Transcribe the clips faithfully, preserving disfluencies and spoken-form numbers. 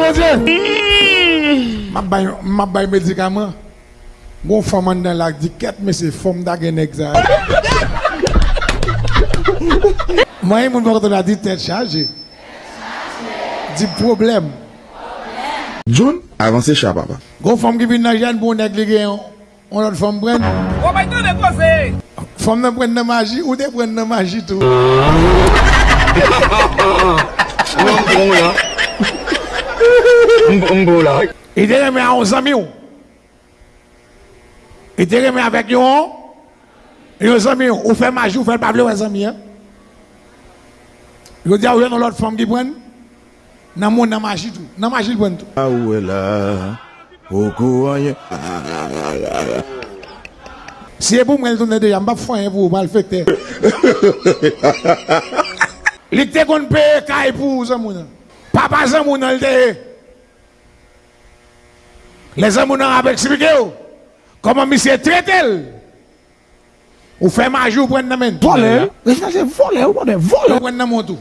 Bondye! M ap bay, m ap bay medikaman. Gon fanm anndan la k di, "Kèt mesye, fò m ta gen nèg sa." Mwen, moun poko tande la di, "Tèt chaje." Di, "Pwoblèm." John, avanse cha, papa. Gon fanm ki vin nan jèn pou yon nèg li gen yon, yon lòt fanm pran. Ou pa tande koze. Fanm nan pran nan maji, ou te pran nan maji tou. Mwen m pran w la. M, m pran w la. Li te renmen a yon zanmi w. Li te renmen avèk yon, yon zanmi w. Ou fè maji, ou fè l pa vle wè zanmi an. Jodi a, ou jwenn yon lòt fanm ki pran nan moun nan maji tou. Nan maji l pran tou. A ou wè la. Poko anyen. Si e pou mwen l tounen deja, m p ap fè anyen pou ou, malfektè. Li te konn peye kay pou ou, zanmi w nan. Papa zanmi w nan, li te ye. Lè zanmi w nan ap eksplike w kòman misye trete l. Ou fè maji, ou pran nan men. Vòlè, wi. Rechèche vòlè, ou konnen vòlè. Ou pran nan men tou.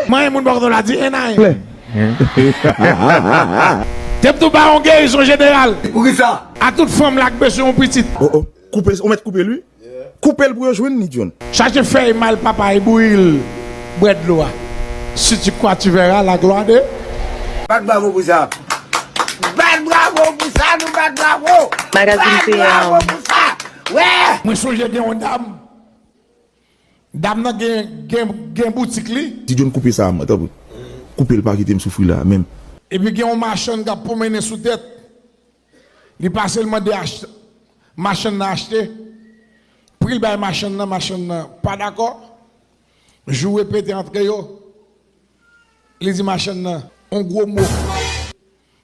Mwen, moun bòkòtò la di, en a en. Te m tou ba yon gerizon jeneral. Poukisa? A tout fanm la k bezwen yon pitit. Oh, oh. Koupe, ou mèt koupe l, wi. Koupe l pou yo jwenn li, John. Chache fèy mal papay, bouyi l, bwè dlo a. Si tu crois, tu verras, la gloire de. Bat bravo pou sa. Bat bravo pou sa, nou bat bravo. Magazine Bat P M. Bravo pou sa. Wè. Mwen sonje gen yon dam. Dam nan gen, gen, gen boutik li. Ti John koupe sa, mwen, tanpri. Koupe l, pa kite m soufri la, menm. Epi gen yon machann k ap pwomennen sou tèt. Li pase, l mande ach-, machann nan achte. Pri l bay machann nan, machann nan pa dakò. Jou repete antre yo. Li di machann nan yon gwo mo.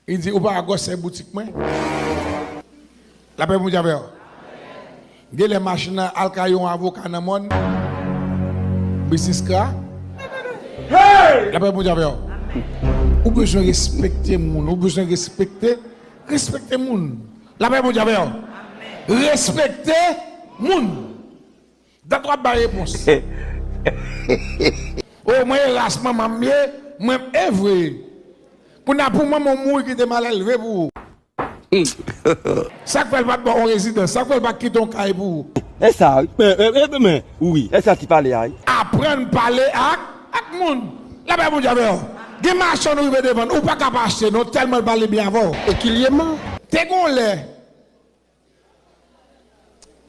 Li di, "Ou pa wè gwosè boutik mwen?" Lapè Bondye avè w. Genlè machann nan al kay yon avoka nan mòn. Biznis kra. Lapè Bondye avè w. Ou bezwen respekte moun. Ou bezwen respekte, respekte moun. Lapè Bondye avè w. Respekte moun. Dat w ap bay repons. O, mwen e ras manman m ye, mwen e vre. Kounye a pou manman w mouri kite malelve pou ou. Sa k fè l pa t ba w rezidans, sa k fè l pa t kite yon kay pou ou. E sa, wi. Men, men, men, men, wi, e sa ti pale a, wi. Aprann pale ak, ak moun. Lapè Bondye avè w. Gen machann ou rive devan l, ou pa ka pa achte non, tèlman l pale byen avè w. Ekilyèman. Te gon lè,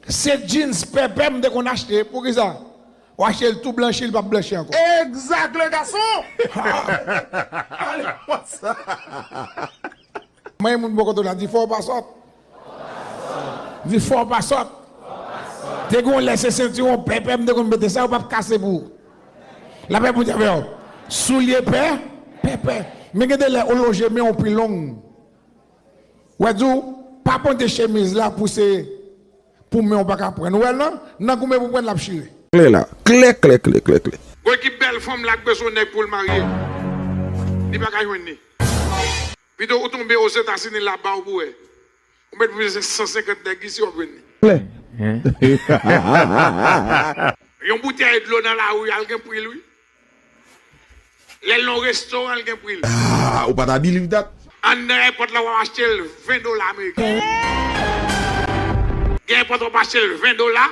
se jeans pèpè m te konn achte. Poukisa? W achte l tou blanchi, li p ap blanchi ankò. Exact, le garçon! Ale konsa. Mwen, moun bò kote w la, di fò w pa sòt. Di fò w pa sòt. Te gon lè se sentiwon pèpè m te konn mete, sa yo p ap kase pou ou. Lapè Bondye avè w. Soulye pè, pèpè. Men gen de lè ou lonje men w pi long. W a di w, pa ponte chemiz la pou se, pou men w pa ka pran. Ou wè l nan, nan goumen pou pran l ap chire. Klè la. Klè, klè, klè, klè, klè. Gon ekip bèl fanm la k bezwen nèg pou l marye. Li pa ka jwenn li. Pito ou tonbe Ozetazini laba w pou wè. Ou mèt voye san senkant nèg isi w ap jwenn li. Klè. Yon boutèy dlo nan lari al gen pri l wi. Lè l nan restoran l gen pri l. Ah, ou pa ta believe that. Anndan èpòt la w ap achte l ven dola ameriken. Gen èpòt w ap achte l ven dola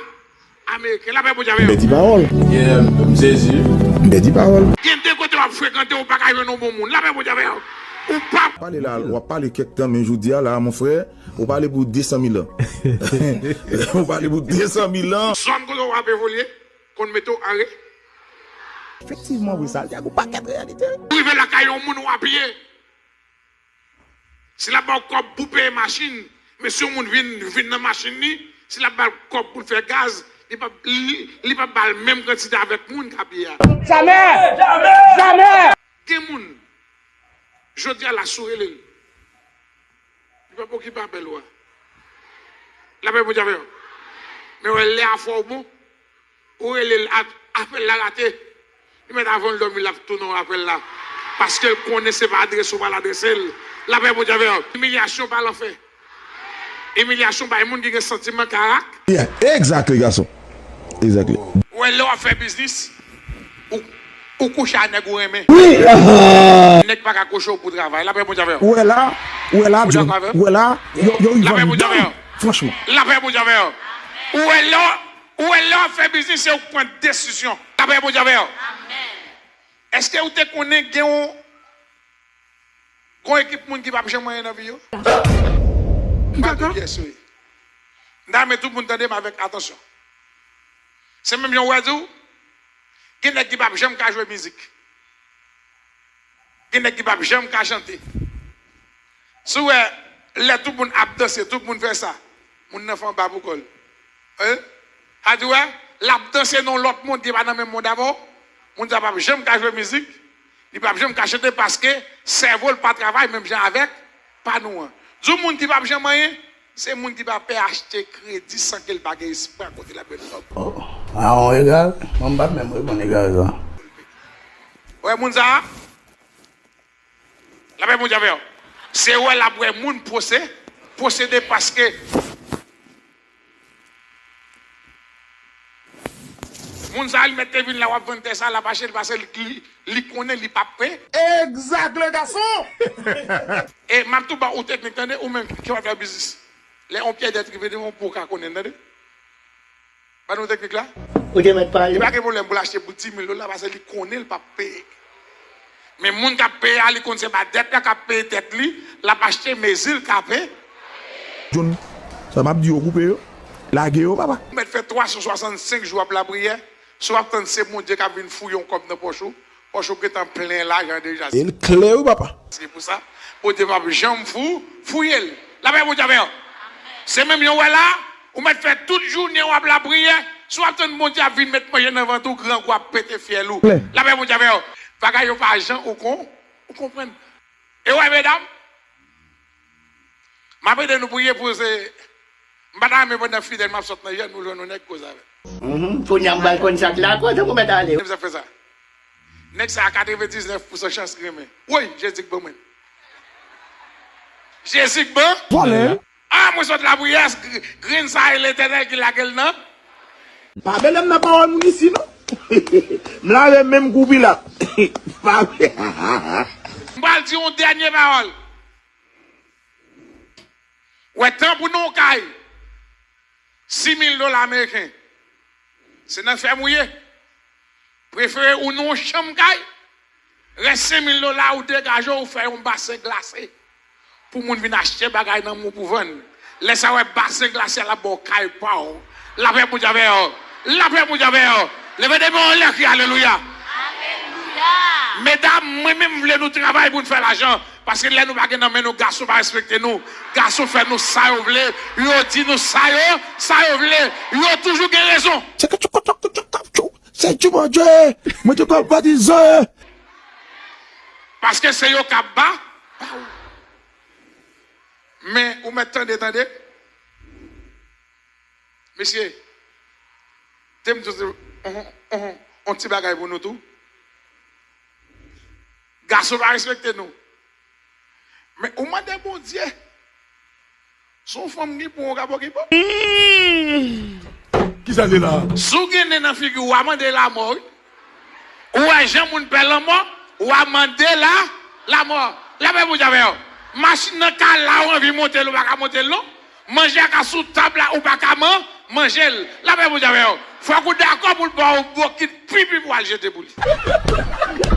ameriken. Lapè Bondye avè w. Bèti pawòl. Yeah, m sezi. Bèti pawòl. Gen de kote w ap frekante, ou pa ka jwenn yon bon moun. Lapè Bondye avè w. Ou pa. Pale la, w ap pale kèk tan, men jodi a la, mon frè, ou pale pou de san mil an. Ou pale pou de san mil an. Zòn kote w ap evolye, konn mete w are. Efektivman, wi, sa, y a gon pakèt reyalite. Ou rive lakay yon moun, w ap ye. Si l ap ba w kòb pou peye machin, men si yon moun vin, vin nan machin li, si l ap ba l kòb pou l fè gaz, li p ap, li, li p ap ba l menm kantite avèk moun k ap ye a. Jamè! Jamè! Gen moun, jodi a la, si w rele l, li p ap okipe apèl ou a. Lapè Bondye avè w. Men wè, lè afè w bon, ou rele l, a, apèl la rate. Li mèt avan l dòmi, l ap tounen w apèl la. Paske l konnen se pa adrese w pral adrese l. Lapè Bondye avè w. Imilyasyon pa lanfè. Imilyasyon bay moun ki gen santiman karak. Yeah, exactly, gason. Exactly. Ou wè, lè w ap fè biznis, ou, Ou kouche a nèg ou renmen. Wi. Nèg pa ka kouche w pou travay. Lapè Bondye avè w. Ou wè la, ou wè la, Ou dakò avè m? Ou wè la, yo, yo Lapè Bondye avè w. Franchman. Lapè Bondye avè w. Ou wè lè w, ou wè lè w ap fè biznis, se ou k pran desizyon. Lapè Bondye avè w. Èske ou te konnen gen yon, gen yon ekip moun ki p ap janm anyen nan vi yo? M pa de pyès, wi. M ta renmen tout moun tande m avèk atansyon. Se menm jan w wè di w, gen nèg ki p ap janm ka jwe mizik. Gen nèg ki p ap janm ka chante. Si w wè, lè tout moun ap danse, tout moun fè sa, moun nan fè anba pou kò l. Wi. Sa di w wè, l ap danse nan yon lòt mond, li pa nan menm mond avè w. Moun sa p ap janm ka jwe mizik, li p ap janm ka chante paske sèvo l pa travay menm jan avèk pa nou an. Di w moun ki p ap janm anyen, se moun ki pa pè achte kredi san ke l pa gen espwa kote l ap jwenn kòb. Oh, a yon egare, mwen m pa t menm reponn egare sa. Wè moun sa a? Lapè Bondye avè w. Se wè l ap wè moun pwose-, pwosede paske moun sa a li mèt te vin la w ap vann tè sa a, l ap achte l paske li, li, li konnen li p ap peye. Exact, le garçon! E m ap tou ba ou teknik, tande, ou menm ki w ap fè biznis. Lè yon pyèdèt rive devan w, pou w ka konnen l, tande. Ban nou teknik la. Ou te mèt pale. Li pa gen pwoblèm pou l achte pou dis mil dola paske li konnen l p ap peye. Men moun k ap peye a, li konn se pa dèt la k ap peye tèt li, l ap achte mezi l ka peye. John, sa m ap di yo koupe yo, lage yo, papa. Ou mèt fè twa san swasannsenk jou ap lapriyè, si w ap tann se Bondye k ap vin fouye yon kòb nan pòch ou, pòch ou gentan plen lajan deja. E l klè wi, papa. Se pou sa, Bondye p ap janm fou, fouye l. Lapè Bondye avè w. Se menm jan w wè la, ou mèt fè tout jounen w ap lapriyè, si w ap tann Bondye ap vin met manje nan vant ou, grangou ap pete fyèl ou. Klè. Lapè Bondye avè w. Bagay yo pa jan ou kon-, ou konprann. E w wè, medam, m ap ede nou priye pou se, m pa ta renmen pandan Fidèl m ap sot nan jèn, nou jwenn yon nèg koze avè l. Mhm. Kounye a m pral konn sa k lakòz, tankou mèt ale. Nèg sa fè sa. Nèg sa a katrevendiznèf pousan chans renmen. Woy, Jezi k ban mwen. Jezi k ban. Vòlè. Ah, mwen sot lapriyè, gr-, grenn sa a e Letènèl ki lage l nan. Pa mele m nan pawòl moun isi, non. M lave menm kou Pilat. Pa m pral di yon dènye pawòl. Wè, tan pou nou kay, sis mil dola ameriken, se nan fèm ou ye. Prefere ou nan yon chanm kay, rès senk mil dola ou degaje w, ou fè yon basen glase pou moun vin achte bagay nan men w pou vann. Lè sa a, wè, basen glase a l ap ba w kay pa w. Lapè Bondye avè w. Lapè Bondye avè w. Leve de men w anlè, kriye alelouya. Alelouya. Medam, mwen menm m vle nou travay pou n fè lajan. Paske lè nou pa gen nan men nou, gason pa respekte nou. Gason fè nou sa yo vle. Yo di nou sa yo, sa yo vle. Yo toujou gen rezon. Se ke tchou, tchou, tchou, tchou, tchou. Se tchou, Bondye. Mwen te konn pa di zan. Paske se yo k ap ba, ba ou. Men, ou mèt tande, tande. Mesye, te m di w, on, on, on ti bagay pou nou tou. Gason pa respekte nou. Men ou mande Bondye, si yon fanm gen pou w, ou ka pran ki pou w. Kisa l ye la? Si w gen nen nan figi w, w a mande lanmò, wi. Ou wè jan moun pè lanmò, w a mande la, lanmò. Lapè Bondye avè w. Machin nan ka la, ou anvi monte l, ou pa ka monte l non. Manje a ka sou tab la, ou pa ka man-, manje l. Lapè Bondye avè w. Fòk ou dakò pou l ba w bokit pipi pou w al jete pou li.